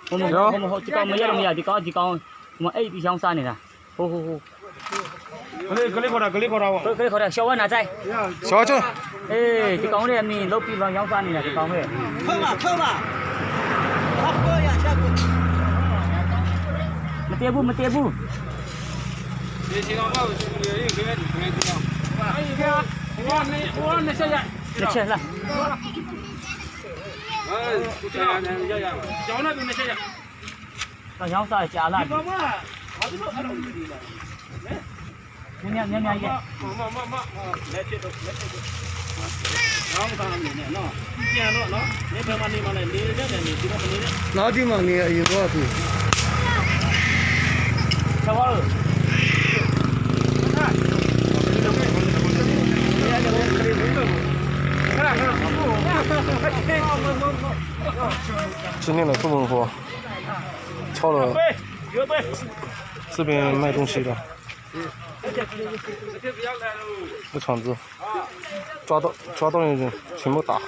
Tsis koj mus yog, tsis koj, tsis koj mus ej pis xyoo xa ni na. Hu hu hu. Xyov na txaij. Xyov tsis. Tsis koj li mis lub pis xyoo xa ni na tsis koj. Mas tias pub, mas tias pub. Tsis xyov xa tsis a laj. Nov tib mam ni yus tuaj ti. Tsis neeg lawm tuaj mus hua. Choj lawm. Xwb pes maj tooj si lawm. Lub tsho ntxwv. Tsob tau tsis muaj tas.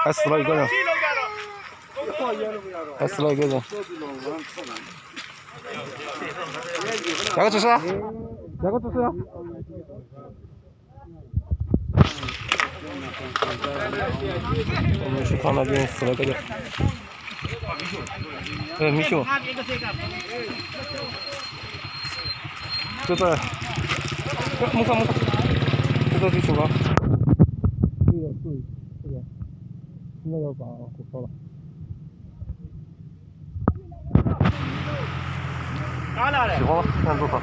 Hais xwb los ib koj yog. Hais xwb los ib koj yog. Yog koj tsis sab. Yog koj tsis sab. Xwb thaj no xwb los ib koj yog. Ê, Misu. Tus tawg, mus koj, mus koj. Tus tawg tsis tshua. Tsis qab, ntuj qhov.